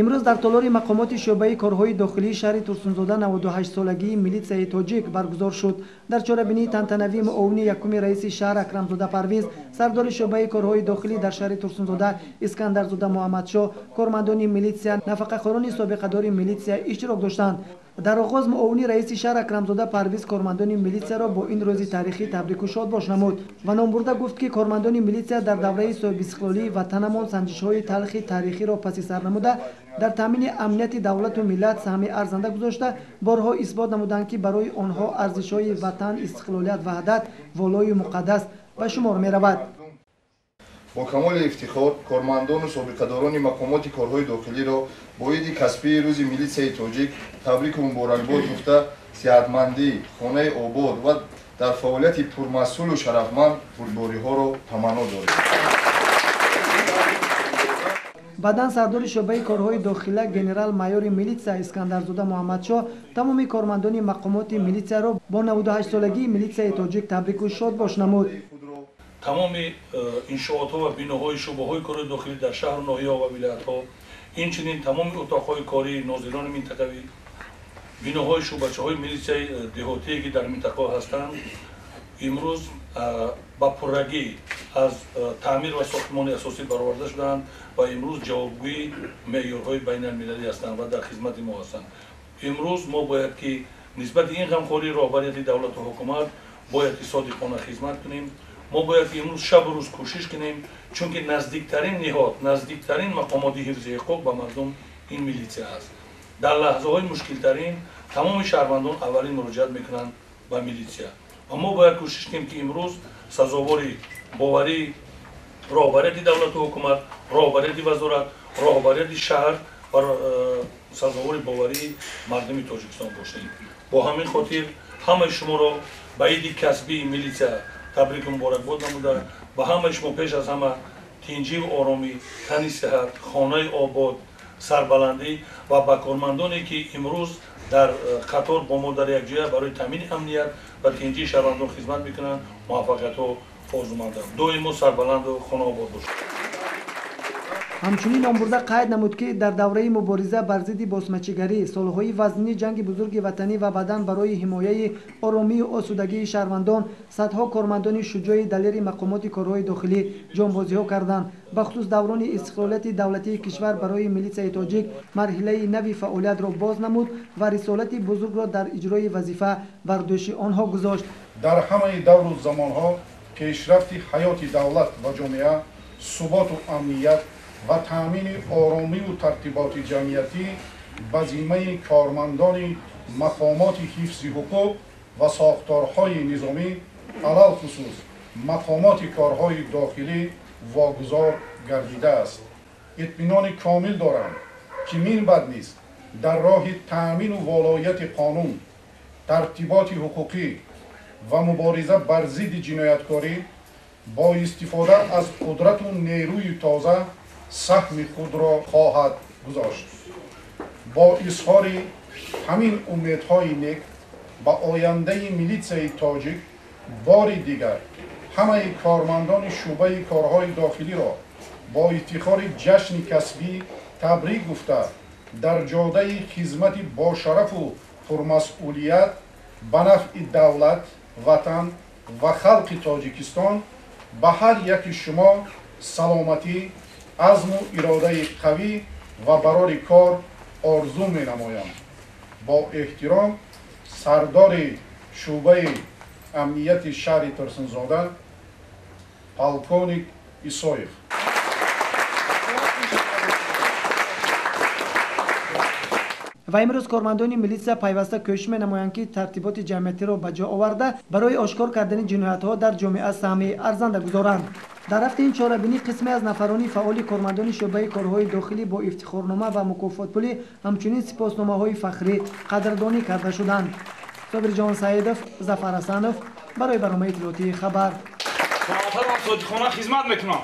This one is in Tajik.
Имрӯз дар толори мақомоти шӯъбаи корҳои дохилии шаҳри Турсунзода 98-солагии милитсияи тоҷик баргузор шуд. Дар чорабинии тантанавӣ муовини якуми раиси шаҳр Акрамзода Парвиз, сардори шӯъбаи корҳои дохилӣ дар шаҳри Турсунзода Искандарзода Муҳаммадшоҳ, кормандони милитсия, нафақахӯрони собиқадори милитсия иштирок доштанд. Дар оғоз муовини раиси шаҳр Акрамзода Парвиз кормандони милитсияро бо ин рӯзи таърихӣ табрику шодбош намуд ва номбурда гуфт, ки кормандони милитсия дар давраи соҳибистиқлолии ватанамон санҷишҳои талхи таърихиро паси сар намуда, дар таъмини амнияти давлату миллат саҳми арзанда гузошта, борҳо исбот намуданд, ки барои онҳо арзишҳои ватан, истиқлолият, ваҳдат волою муқаддас ба шумор меравад. Бо камоли ифтихор кормандону собиқадорони мақомоти корҳои дохилиро бо иди касбии рӯзи милитсияи тоҷик табрику муборакбод гуфта, сиҳатмандӣ, хонаи обод ва дар фаъолияти пурмасъулу шарафманд бурдбориҳоро таманно дорем. Баъдан сардори шӯъбаи корҳои дохила генерал-майори милитсия Искандарзода Муҳаммадшоҳ тамоми кормандони мақомоти милитсияро бо 98-солагии милитсияи тоҷик табрику шодбош намуд. Тамоми иншоотҳо ва биноҳои шӯъбаҳои корҳои дохилӣ дар шаҳру ноҳияҳо ва вилоятҳо, инчунин тамоми утоқҳои кории нозирони минтақавӣ, биноҳои шӯъбачаҳои милитсияи деҳотие, ки дар минтақаҳо ҳастанд, имрӯз ба пуррагӣ аз таъмир ва сохтмони асосӣ бароварда шудаанд ва имрӯз ҷавобгӯи меъёрҳои байналмилалӣ ҳастанд ва дар хизмати мо ҳастанд. Имрӯз мо бояд ки нисбати ин ғамхории роҳбарияти давлату ҳукумат бояд ки содиқона хизмат кунем. Мо бояд ки имрӯз шабу рӯз кӯшиш кунем, чунки наздиктарин ниҳод, наздиктарин мақомоти ҳифзи ҳуқуқ ба мардум ин милитсия аст. Дар лаҳзаҳои мушкилтарин тамоми шаҳрвандон аввалин муроҷиат мекунанд ба милитсия ва мо бояд кӯшиш кунем, ки имрӯз сазовори боварии роҳбарияти давлату ҳукумат, роҳбарияти вазорат, роҳбарияти шаҳр ва сазовори боварии мардуми Тоҷикистон бошем. Бо ҳамин хотир ҳамаи шуморо ба иди касбии милитсия табрику муборакбод намуда, ба ҳамаи шумо пеш аз ҳама тинҷиву оромӣ, тани сиҳат, хонаи обод, сарбаландӣ ва ба кормандоне, ки имрӯз дар қатор бо мо дар якҷоя барои таъмини амният ва тинҷии шаҳрвандон хизмат мекунанд, муваффақиятҳо орзумандам. Доимо сарбаланду хонаобод бошед. Ҳамчунин номбурда қайд намуд, ки дар давраи мубориза бар зидди босмачигарӣ, солҳои вазнини ҷанги бузурги ватанӣ ва баъдан барои ҳимояи оромию осудагии шаҳрвандон садҳо кормандони шуҷои далери мақомоти корҳои дохилӣ ҷонбозиҳо карданд. Бахусус даврони истиқлолияти давлатии кишвар барои милитсияи тоҷик марҳилаи нави фаъолиятро боз намуд ва рисолати бузургро дар иҷрои вазифа бар дӯши онҳо гузошт. Дар ҳамаи давру замонҳо пешрафти ҳаёти давлат ва ҷомеа, суботу амният ва таъмини оромиву тартиботи ҷамъиятӣ ба зиммаи кормандони мақомоти ҳифзи ҳуқуқ ва сохторҳои низомӣ, алалхусус мақомоти корҳои дохилӣ вогузор гардидааст. Итминони комил дорам, ки минбаъд низ дар роҳи таъмину волояти қонун, тартиботи ҳуқуқӣ ва мубориза бар зидди ҷинояткорӣ бо истифода аз қудрату нерӯи тоза саҳми худро хоҳад гузошт. Бо изҳори ҳамин умедҳои нек ба ояндаи милитсияи тоҷик бори дигар ҳамаи кормандони шӯъбаи корҳои дохилиро бо ифтихори ҷашни касбӣ табрик гуфта, дар ҷодаи хизмати бошарафу пурмасъулият ба нафъи давлат, ватан ва халқи Тоҷикистон ба ҳар яки шумо саломатӣ, азму иродаи қавӣ ва барори кор орзу менамоям. Бо эҳтиром, сардори шӯъбаи амнияти шаҳри Турсунзода полковник Исоев. Ва имрӯз кормандони милитсия пайваста кӯшиш менамоянд, ки тартиботи ҷамъиятиро ба ҷо оварда, барои ошкор кардани ҷиноятҳо дар ҷомеа саҳми арзанда гузоранд. Дар рафти ин чорабинӣ қисме аз нафарони фаъоли кормандони шӯъбаи корҳои дохилӣ бо ифтихорнома ва мукофотпулӣ, ҳамчунин сипосномаҳои фахрӣ қадрдонӣ карда шуданд. Собирҷон Саидов, Зафар Ҳасанов барои барномаи иттилоотии «Хабар». Хизмат мекунам.